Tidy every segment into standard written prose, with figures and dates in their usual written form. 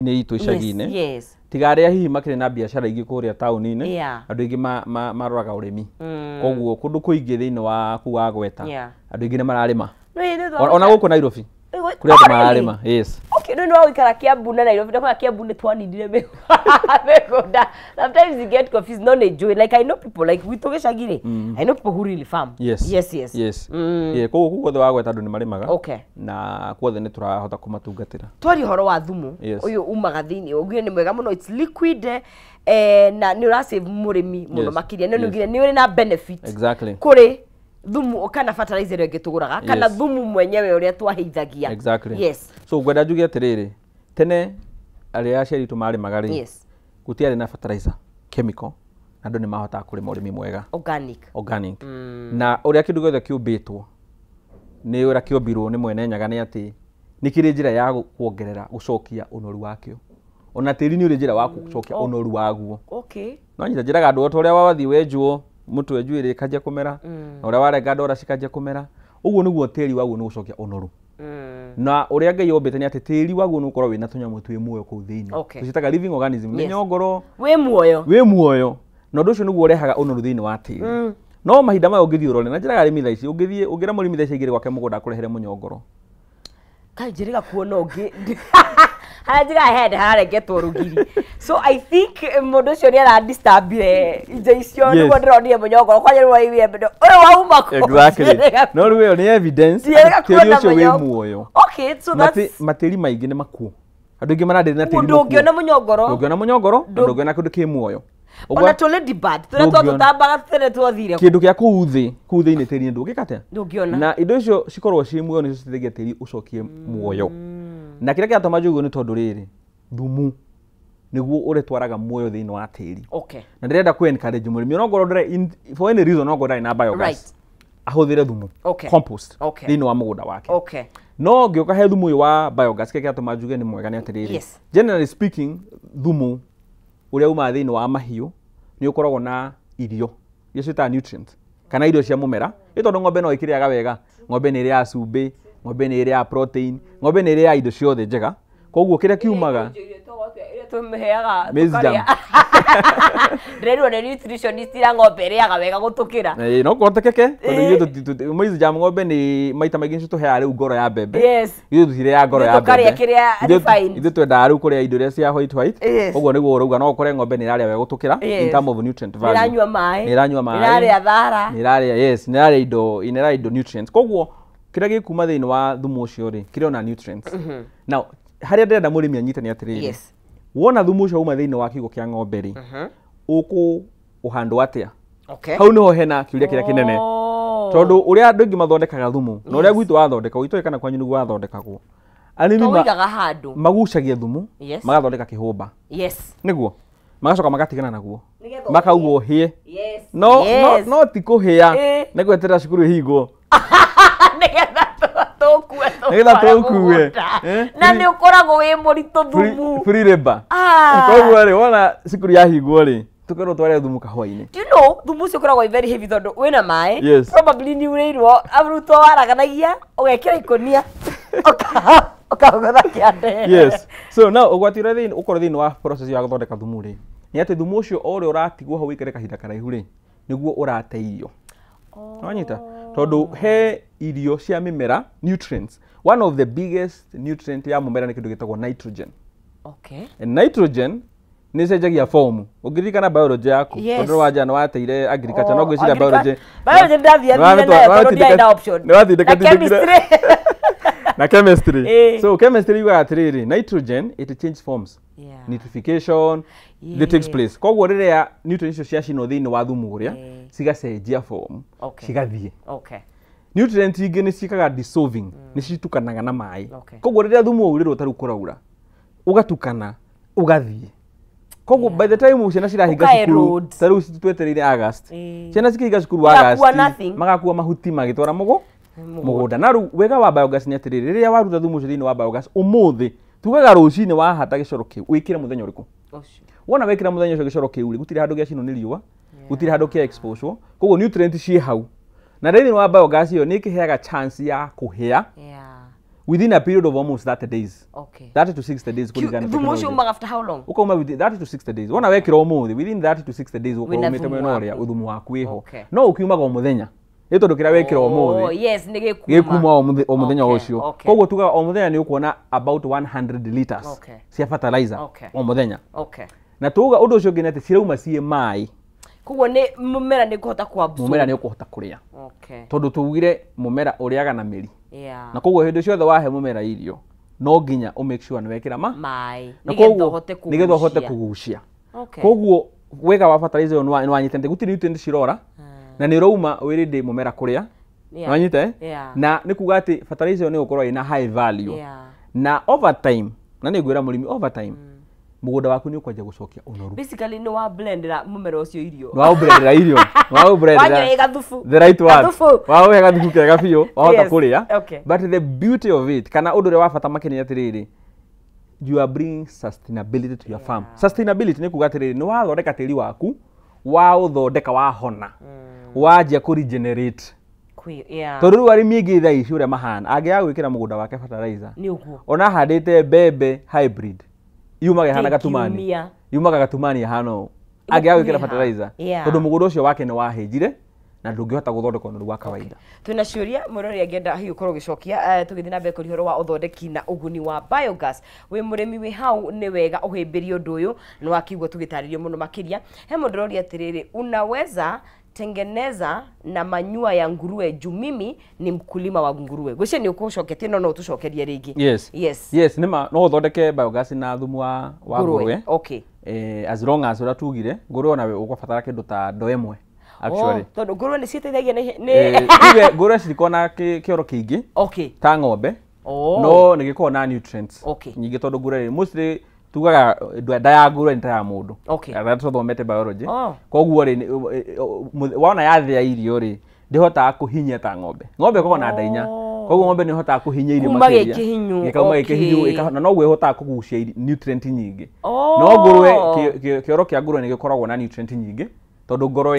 Nĩ itũ icagi-inĩ, tiga arĩa hihi makĩrĩ na biacara ingĩ kũrĩa taũni-inĩ. Andũ aingĩ maroraga ũrĩmi, koguo kũndũ kũingĩ thĩinĩ wa kũu wa Gweta, andũ aingĩ nĩ mararĩma. Ona gũkũ Nairobi kũrĩ andũ mararĩma, yes. Okay, no no wikara Kiambu na Nairobi, na Kiambu nĩ twaninire mĩgũnda. Sometimes you get confused, no nĩ njũĩ, like I know people, like gwitũ gĩcagi rĩ, I know people who really farm. Yes. Yeah, koguo kũu guothe wa Gweta andũ nĩ marĩmaga, na kuothe nĩ tũrahota kũmatungatĩra. Twari ũhoro wa thumu. Ũyũ umaga thĩinĩ ũgire nĩ mwega mũno, it's liquid, na nĩ ũrasave mũrĩmi mũno makĩria, nĩ ũgire nĩ ũrĩ na benefit kũrĩ thumu kana fertilizer ĩrĩa ĩngĩ tũgũraga kana thumu mwenyewe ũrĩa twaheithagia. So ngwenda njuge atĩrĩrĩ, tene arĩa aciari aitũ marĩmaga rĩ, gũtiarĩ na fertilizer chemical, na andũ nĩ mahotaga kũrĩma ũrĩmi mwega. Organic. Organic. Na ũrĩa kĩndũ gĩothe kĩũmbĩtwo nĩ ũrĩa kĩombirwo nĩ mwene Nyaga nĩ atĩ nĩ kĩrĩ njĩra ya kuongerera gũcokia ũnoru wakĩo. Ona tĩri nĩ ũrĩ njĩra wa gũcokia ũnoru waguo. No nyita njĩraga andũ, o ta ũrĩa wathiĩ wenjwo mũtwe njuĩrĩ ĩkanjia kũmera, na ũrĩa warenga ndora cikanjia kũmera, ũguo nĩguo tĩri waguo nĩ gũcokia ũnoru. Na ũrĩa Ngai ombĩte nĩ atĩ tĩri waguo nĩ ũkorwo wĩna tũnyamũ twĩ muoyo kũu thĩinĩ. Tũciĩtaga living organism, nĩ nyongoro. Wĩ muoyo. Wĩ muoyo. Na ũndũ ũcio nĩguo ũrehaga ũnoru thĩinĩ wa tĩri. No mahinda maya ũngĩthiĩ ũrore, na njĩraga arĩmi thaa ici, ũngĩthiĩ ũngĩra mũrĩmi thaa ici aingĩre gwake mũgũnda akũrehere mũnyongoro. Kai njĩrĩga kuona ũngĩ harĩa njĩraga hende hararengetwo rũgiri, so I think mũndũ ũcio nĩ aradisturbire indo icio nĩguo ndĩronire mũnyongoro kwanja rĩu waiguire mbere ũyũ wauma kũ? Exactly. No rĩu ĩyo nĩ evidence Njĩrĩga atĩ tĩri kuona ũcio wĩ mũnyongoro. muoyo. Okay, so that's Matĩri maingĩ nĩ makuũ. Andũ aingĩ marandĩrĩ na tĩri mũndũ mũkuũ. ũngĩona mũnyongoro. Ndũngĩona mũnyongoro na ndũngĩona kĩndũ kĩ muoyo. Ona tũ ladybird tũrĩa Ndũngĩona. twatũtambaga tene twathire. Kĩndũ kĩa kũu thĩ, kũu thĩinĩ tĩri-inĩ ndũngĩka atĩa? Ndũngĩona. Na indo icio cikorwo ciĩ muoyo nĩcio citeithagia tĩri ũcokie muoyo. Na kĩrĩa kĩratũma njuge ũguo nĩ tondũ rĩrĩ, thumu nĩguo ũrĩtwaraga muoyo thĩinĩ wa tĩri. Na ndĩrenda kũ encourage mũrĩmi onokorwo ndĩrĩ for any reason onokorwo ndarĩ na biogas, ahũthĩre thumu, compost, thĩinĩ wa mũgũnda wake. No ngĩũka he thumu ũyũ wa biogas, kĩrĩa kĩratũma njuge nĩ mwega nĩ atĩrĩrĩ, generally speaking, thumu ũrĩa umaga thĩinĩ wa mahiũ nĩ ũkoragwo na irio iria ciĩtaga nutrients kana irio cia mũmera. Nĩ tondũ ng'ombe no ĩkĩrĩaga wega, ng'ombe nĩ ĩrĩaga cumbĩ, ng'ombe nĩ ĩrĩaga protein, ng'ombe nĩ ĩrĩaga indo ciothe njega. Koguo kĩrĩa kiumaga Tũmĩheaga Maize jam. tũkarĩa. Ndĩrerirwo nĩ nutritionist ira ng'ombe ĩrĩaga wega gũtũkĩra. Ĩĩ, no kũhotekeke tondũ ithuĩ maize jam ng'ombe nĩ maita maingĩ nĩcio tũheaga rĩu ngoro ya mbembe. Ithuĩ tũtirĩaga ngoro ya Ithuĩ tũkarĩa mbembe. kĩrĩa refined. Ithuĩ twendaga rĩu kũrĩa indo iria cia white white. Ũguo nĩguo ũrauga no ũkore ng'ombe nĩ ĩrarĩa wega gũtũkĩra in term of nutrient value. Nĩ ĩranyua maĩ. Nĩ ĩranyua maĩ. Nĩ ĩrarĩa thara. Nĩ ĩrarĩa, yes, nĩ ĩrarĩa indo, nĩ ĩrarĩa indo nutrients. Koguo kĩrĩa gĩkuma thĩinĩ wa thumu ũcio rĩ, kĩrĩ ona nutrients. Now, harĩa ndĩrenda mũrĩmi anyite nĩ atĩrĩrĩ. Wona thumu ũcio wauma thĩinĩ wa kiugũ kĩa ng'ombe rĩ, ũkũ ũhandwo atĩa? Hau nĩho hena kĩũria kĩrĩa kĩnene. Tondũ ũrĩa andũ aingĩ mathondekaga thumu, na ũrĩa gwitũ wathondekagwo, itũĩ kana kwanyu nĩguo wathondekagwo. Arĩmi Tũũigaga handũ. magucagia thumu, magathondeka kĩhũmba. Nĩguo. Magacoka magatigana naguo. Nĩgetha Makauga ũhĩe. No, no, no ti kũhĩa. Nĩ gweterera cukuru ĩhingwo. Nĩgetha tũkue Nĩgetha tũtware tũkue. mũgũnda. Na nĩ ũkoragwo wĩ mũritũ thumu. Free labor. Koguo rĩ, wona cukuru yahingwo rĩ, tũkerwo tware thumu kahũa-inĩ. Do you know thumu ũcio ũkoragwo wĩ very heavy tondũ wĩna maĩ? Probably nĩ urĩirwo arutwo waraganagia ũgekĩra ikũnia ũkahũgũtha kĩande. Yes. So now ũgwati ũrĩa thĩinĩ ũkorwo thĩinĩ wa process ya gũthondeka thumu rĩ, nĩ atĩ thumu ũcio o ũrĩa ũratigwo hau ũikare kahinda karaihu rĩ, nĩguo ũrate irio. Wanyita? Tondũ he irio cia mĩmera, nutrients. One of the biggest nutrient ya mũmera nĩ kĩndũ gĩtagwo nitrogen. And nitrogen nĩ ĩcenjagia form. Ũngĩririkana biology yaku, tondũ wanja nĩ wateire agriculture, no ngwĩciria biology. Biology ndathiathire nayo tondũ ndiarĩ na option. Nĩ watindĩka Na tindĩkire. chemistry. Na chemistry. So chemistry yugaga atĩrĩrĩ, nitrogen it changes forms. Nitrification it takes place. Koguo rĩrĩa nutrient icio ciacinwo thĩinĩ wa thumu ũrĩa, cigacenjia form, cigathiĩ. Nutrient ingĩ nĩ ciĩkaga dissolving, nĩ citukanaga na maĩ. Koguo rĩrĩa thumu waurĩrwo ta rĩu kũraura, ũgatukana, ũgathiĩ. Koguo by the time ciana cirahinga Ũka cukuru, erode. ta rĩu twetereire August, ciana cikĩhinga cukuru Magakua August, nothing. magakua mahuti magĩtwara mũgũnda. Na rĩu wega wa biogas nĩ atĩrĩrĩ, rĩrĩa waruta thumu ũcio thĩinĩ wa biogas ũmũthĩ, tugaga rũcinĩ wahata gĩcoro kĩu, wĩkĩre mũthenya ũrĩkũ? Wona wekĩra mũthenya ũcio gĩcoro kĩu rĩ, gũtirĩ handũ gĩacinwo nĩ riũa, gũtirĩ handũ kĩa exposure, koguo nutrient ciĩ hau. Na thĩinĩ wa biogas ĩyo nĩ ĩkĩheaga chance ya kũhĩa. Within a period of almost 30 days. Okay. 30 to 60 days kũringana na Thumu ũcio technology. umaga after how long? Ukauma within 30 to 60 days. Wona wekĩra ũmũthĩ, within 30 to 60 days ũkorwo Wĩna umĩte thumu mwena ũrĩa waku. thumu waku wĩho. Okay. No ũkiumaga o mũthenya. Nĩ tondũ kĩrĩa wekĩra Oh, ũmũthĩ yes, nĩ gĩkuma. gĩkuma o mũthenya Okay, ũcio. okay. Koguo tugaga o mũthenya nĩ ũkuona about 100 liters Okay. cia fertilizer Okay. o mũthenya. Okay. Na tuga ũndũ ũcio ũngĩ nĩ atĩ cirauma ciĩ maĩ, Koguo nĩ mũmera nĩ ũkũhota kũ-absorb. mũmera nĩ ũkũhota kũrĩa. Okay. Tondũ tugire mũmera ũrĩaga na mĩri. Yeah. Na koguo hĩndĩ ciothe wahe mũmera irio no nginya ũ make sure nĩ wekĩra ma Maĩ. na Nĩgetha koguo ũhote nĩgetha ũhote kũgucia. kũgucia. Okay. Koguo wega wa fertilizer ĩyo nĩ wanyitĩte gũtirĩ nutrient cirora na nĩ ũrauma wĩ ready mũmera kũrĩa. Yeah. Nĩwanyita eh? Yeah. Na nĩ kuga atĩ fertilizer ĩyo nĩ ĩgũkorwo ĩna high value. Yeah. Na over time, na nĩ ngwĩra mũrĩmi over time, mũgũnda waku nĩ ũkwanjia gũcokia ũnoru. Basically nĩ wa blendera mũmera ũcio irio. Nĩ waũblendera irio. Nĩ waũblendera. Wanyua gathubu. The right word. Gathubu. Waũhe gathubu kega biũ, wahota Yes. kũrĩa. Okay. But the beauty of it, kana ũndũ ũrĩa wa bata makĩria nĩ atĩrĩrĩ, you are bringing sustainability to your farm. Sustainability nĩ kuga atĩrĩrĩ, nĩ wathondeka tĩri waku, waũthondeka wahona, wanjia kũ regenerate. Yeah. Tondũ rĩu arĩmi aingĩ thaa ici ũrĩa mahana, angĩaga gwĩkĩra mũgũnda wake fertilizer, Nĩ ũguo. ona ahandĩte mbembe hybrid, yumaga ĩhana gatumani. Ndĩngiumia. Yumaga gatumani ĩhana ũũ. Angĩaga gwĩkĩra Ĩgakuhĩha. fertilizer, Yeah. tondũ mũgũnda ũcio wake nĩ wahĩnjire na ndũngĩhota gũthondeka ũnoru wa kawaida. Twĩna ciũria mwĩrori angĩenda hihi ũkorwo ũgĩcokia, tũgĩthiĩ na mbere kũria ũhoro wa ũthondeki na ũguni wa biogas. Wĩ mũrĩmi wĩ hau nĩ wega ũhĩmbĩrie ũndũ ũyũ, nĩ wakĩigua tũgĩtarĩrio mũno makĩria. He mũndũ ũroria atĩrĩrĩ, unaweza tengeneza na manyua ya nguruwe juu mimi ni mkulima wa nguruwe. Gwĩciria nĩ ũkũcoketie no no ũtũcokerie rĩngĩ. Yes. Yes. Yes, nĩma no ũthondeke biogas na thumu wa ngũrwe. Okay. As long as ũrĩa tugire, ngũrwe ona ũgũbatara kĩndũ ta ndoo ĩmwe actually. Oh, tondũ ngũrwe nĩ citeithagia nĩ Tuge ngũrwe citikoragwo na kĩoro kĩingĩ Okay. ta ng'ombe. Oh. No nĩ gĩkoragwo na nutrients Okay. nyingĩ tondũ ngũrwe mostly tugaga nda ya ngũrwe nĩ ta ya mũndũ. Okay. Arĩa tũthomete biology. Oh. Koguo rĩ, wona yathĩa irio rĩ, ndĩhotaga kũhinyia ta ng'ombe. Ng'ombe ĩkoragwo na nda inya. Koguo ng'ombe nĩ ĩhotaga kũhinyia irio Kuma makĩria. gĩkĩhinyu. Gĩkauma gĩkĩhinyu, Okay. na noguo ĩhotaga kũgucia nutrient nyingĩ. Oh. No ngũrwe, kĩoro kĩa ngũrwe nĩ gĩkoragwo na nutrient nyingĩ, tondũ ngũrwe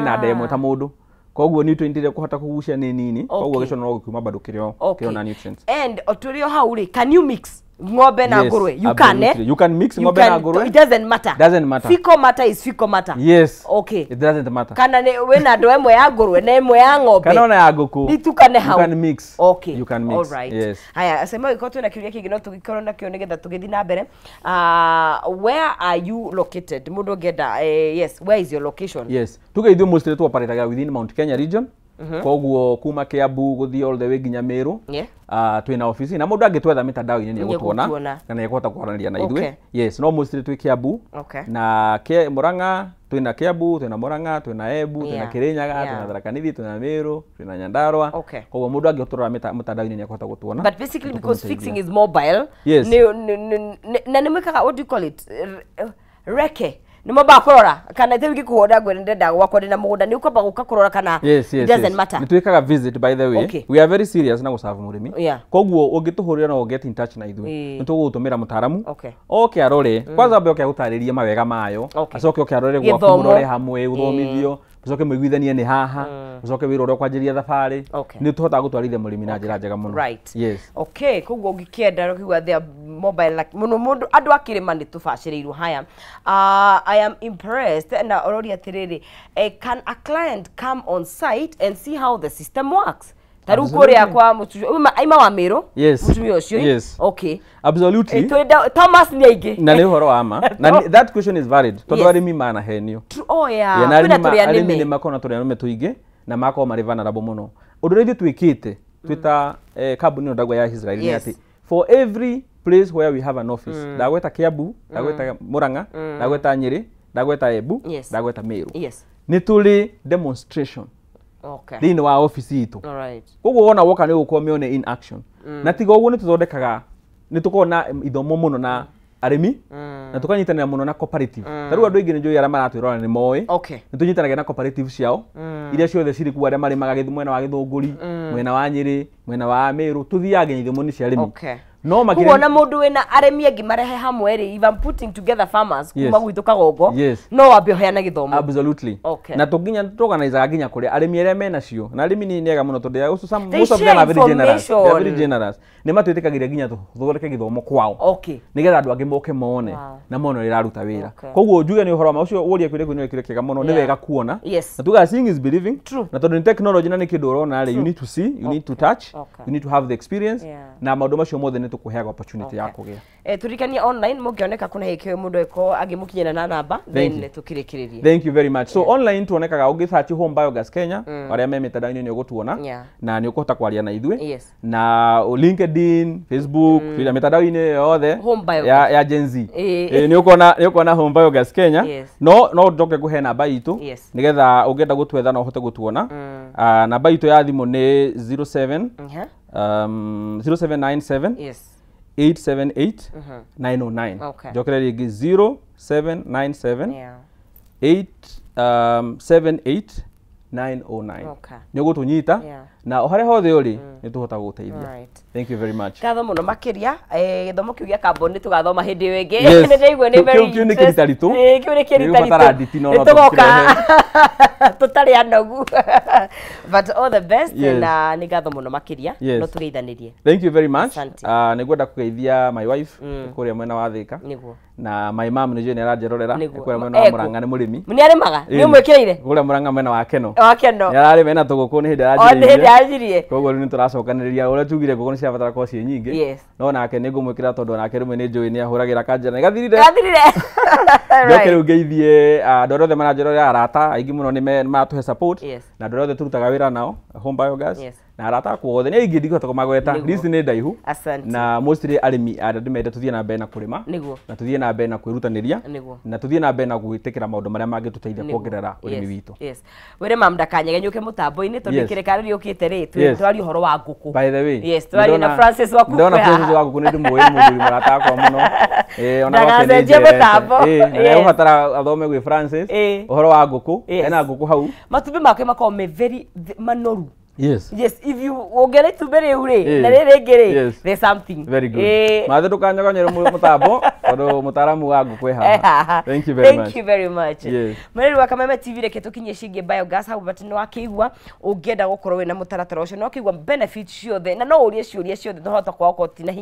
ĩna nda ĩmwe ta mũndũ. Koguo nutrient iria ũkũhota kũgucia nĩ nini, koguo gĩcono no gĩkiuma bado kĩrĩ Okay. na nutrients. And tũrĩ o hau rĩ, can you mix ng'ombe na Yes, ngũrwe? You can, eh? absolutely. You can mix ng'ombe na ngũrwe. It doesn't matter. Doesn't matter. Fecal matter is fecal matter. Yes. Okay. It doesn't matter. Kana nĩ wĩna ndoo ĩmwe ya ngũrwe na ĩmwe ya ng'ombe. Kana ona ya ngũkũ. Itukane hau. You can mix. Okay. You can mix. All right. Yes. Haya, sema iko twina kiuria kĩngĩ no tũgĩkorwo nakĩo nĩgetha tũgĩthiĩ na mbere. Where are you located? Mũndũ ũngĩenda, yes, where is your location? Yes. Tuge ithuĩ mostly tũoperataga within Mount Kenya region. Koguo kuma Kiambu gũthiĩ all the way nginya Meru. Yeah. Twĩna ofici na mũndũ angĩtwetha mitandao-inĩ nĩ egũtuona Nĩegũtuona. na nĩ ekũhota kwaranĩria na ithuĩ. Okay. Yes, no mostly twĩ Kiambu. Okay. Na Murang'a, twĩna Kiambu, twĩna Murang'a, twĩna Embu, twĩna Yeah. Kirinyaga, Yeah. twĩna Tharaka Nithi, twĩna Meru, twĩna Nyandarua. Okay. Koguo mũndũ angĩtũrora mitandao-inĩ nĩ ekũhota gũtuona. But basically because fixing is mobile. Yes. Na nĩ mwĩkaga, what do you call it? Reke. Nĩ mwambaga kũrora kana rĩu ingĩkũhũra ngwĩre ndĩrenda gwakwa ndĩna mũgũnda nĩ ũkwamba gũka kũrora kana Yes, yes, it doesn't yes. matter. Nĩ twĩkaga visit by the way. Okay. We are very serious na gũserve mũrĩmi. Yeah. Koguo ũngĩtũhũrĩra no get in touch na ithuĩ. Ĩĩ. Nĩ tũgũgũtũmĩra mũtaaramu. Okay. Oke arore. Kwanza ambe oke agũtarĩrie mawega mayo. Okay. Acoke oke arore gwaku Gĩthomo. mũrore hamwe ũthomithio. Ũcoke mũiguithanie nĩ haha. Ũcoke wĩra ũrĩa ũkwanjĩrĩria thabarĩ. Okay. Nĩ tũhotaga gũtwarithia mũrĩmi na njĩra njega mũno. Right. Yes. Okay, koguo ũngĩkĩenda ũkiuga they are mobile like mũno mũndũ andũ akĩrĩma nĩ tũbacĩrĩirwo haya. I am impressed na ũroria atĩrĩrĩ, can a client come on site and see how the system works? Ta rĩu kũrĩa kwa mũtumia aima wa Meru? Yes. Mũtumia ũcio? Yes. Okay. Absolutely. Thomas nĩ aingĩ. Na nĩ ũhoro wa ma. Na that question is valid. Tondũ Yes. arĩmi manahenio. Oh yeah. Yeah, na Kwĩna tũrĩa arĩmi nĩme. nĩ makoragwo na tũrĩa nĩme tũingĩ na makoragwo marĩ vulnerable mũno. Ũndũ ũrĩa ithuĩ twĩkĩte twĩ ta kambuni ĩno ndagwa ya Israel nĩ Yes. atĩ for every place where we have an office, ndagweta Kiambu, ndagweta Murang'a, ndagweta Nyeri, ndagweta Embu, Yes. ndagweta Meru. Yes. Nĩ tũrĩ demonstration Okay. thĩinĩ wa ofici itũ. All right. Koguo wona woka nĩ ũgũkorwo mĩone in action. Na tiga ũguo nĩ tũthondekaga, nĩ tũkoragwo na ithomo mũno na arĩmi na tũkanyitanĩra mũno na cooperative. Ta rĩu andũ aingĩ nĩ njũĩ arĩa maratwĩrora nĩ moĩ. Okay. Nĩ tũnyitanagĩra na cooperative ciao iria ciothe cirĩ kuo, arĩa marĩmaga mwena wa Gĩthũngũri, mwena wa Nyĩrĩ, mwena wa Meru, tũthiaga nginya ithomo-inĩ cia arĩmi. Okay. No makĩria Koguo ona mũndũ wĩna arĩmi angĩ marehe hamwe rĩ, if I'm putting together farmers kuma gwitũ Kagongo, no wambe ũheane gĩthomo. Absolutely. Okay. Na tũnginya tũorganizaga nginya kũrĩa arĩmi arĩa menacio, na arĩmi nĩ ega mũno tondũ also some most of them are very generous. They are very generous. Nĩ matwĩtĩkagĩria nginya tũthondeke gĩthomo kwao. Okay. Nĩgetha andũ angĩ moke mone na mone ũrĩa ĩraruta wĩra. Koguo njuge nĩ ũhoro wa ũcio ũria kĩũria kĩu nĩ kĩũria kĩega mũno, nĩ wega kuona. Na tugaga seeing is believing. Na tondũ nĩ technology na nĩ kĩndũ ũrona rĩ, you need to see, you need to touch, you need to have the experience. Na maũndũ macio mothe nĩ tũkũheaga opportunity ya kũgĩa. Tũririkanie online mũngĩoneka kuna hĩkĩ mũndũ eko angĩmũkinyĩra na namba then tũkĩrĩkĩrĩrie. Thank you very much. So online tuonekaga ũngĩ search Home Biogas Kenya, arĩa me mĩtandao-inĩ nĩ ũgũtuona na nĩ ũkũhota kwaria na ithuĩ. Na LinkedIn, Facebook, Twitter, mĩtandao-inĩ yothe ya Gen Z. Nĩ ũkuona Home Biogas Kenya. No njoke ngũhe namba itũ nĩgetha ũngĩenda gũtwetha no ũhote gũtuona. Namba itũ ya thimũ nĩ 07 0797 878 909. Njokere rĩngĩ 0797 878 909. Nĩ ũgũtũnyita na harĩa hothe ũrĩ nĩ tũhota gũgũteithia. Thank you very much. Ngatho mũno makĩria, gĩthomo kĩu gĩa carbon nĩ tũgathoma hĩndĩ ĩyo ĩngĩ. Nĩ ndaigua nĩ very kĩu nĩ kĩritaritũ. Kĩu nĩ kĩritaritũ. Nĩ tũgoka tũtarĩ anogu. But all the best na nĩ ngatho mũno makĩria, no tũgeithanĩrie. Thank you very much. Nĩ ngwenda kũgeithia my wife kũrĩa mwena wa Thika. Na my mom nĩ njũĩ nĩ aranjerorera kũrĩa mwena wa Murang'a, nĩ mũrĩmi. Nĩ arĩmaga? Nĩ ũmwĩkĩrĩire? Kũrĩa Murang'a mwena wa Keno. Wa Keno. Nĩ ararĩma ena tũgũkũ nĩ hĩndĩ aranjĩrĩirie. Koguo rĩu nĩ tũracokanĩrĩria ũrĩa tugire ngũkũ nĩ ciabatara gũkorwo ciĩ nyingĩ. No nake nĩ ngũmwĩkĩra tondũ onake rĩmwe nĩ njũĩ nĩ ahũragĩra kanjĩra nĩ gathirire. Gathirire. Njoke rĩu ngeithie andũ arĩa othe maranjerorera, arata aingĩ mũno nĩ maratũhe support, na andũ arĩa othe tũrutaga wĩra nao Home Biogas, na arata akwa othe nĩ aingĩ ndingĩhota kũmagweta, list nĩ ndaihu. Na mostly arĩmi arĩa ndĩmende tũthiĩ na mbere na kũrĩma, na tũthiĩ na mbere na kwĩrutanĩria, na tũthiĩ na mbere na gwĩtĩkĩra maũndũ marĩa mangĩtũteithia kuongerera ũrĩmi witũ. Wĩre mam ndakanyegenyũke mũtambo-inĩ tondũ kĩrĩka rĩrĩ ũkĩte rĩ, twarie ũhoro wa ngũkũ. By the way, yes, twarie na Francis wa ngũkũ. Ndona Francis wa ngũkũ nĩ ndĩmũĩ, mũthuri mũrata wakwa mũno. Ona gwake nĩ njenjete. Na nĩegũbatara athome gwĩ Francis ũhoro wa ngũkũ, ena ngũkũ hau. Matumbĩ make makoragwo me very manoru. Yes. Yes, if you ũngĩona itumbĩ rĩu rĩ, na rĩrĩ rĩngĩ rĩ, there's something. Very good. Mathe ndũkanyogonyere mũtambo tondũ mũtaaramu wa ngũkũ e haha. Thank you very much. Thank you very much. Mwĩrori wa Kameme TV, reke tũkinyie ciĩgiĩ biogas hau, but nĩ wakĩigua ũngĩenda gũkorwo wĩna mũtaratara ũcio, nĩ wakĩigua benefit ciothe, na no ũrie ciũria ciothe, no hota kwaga ũkorwo ti na hinya.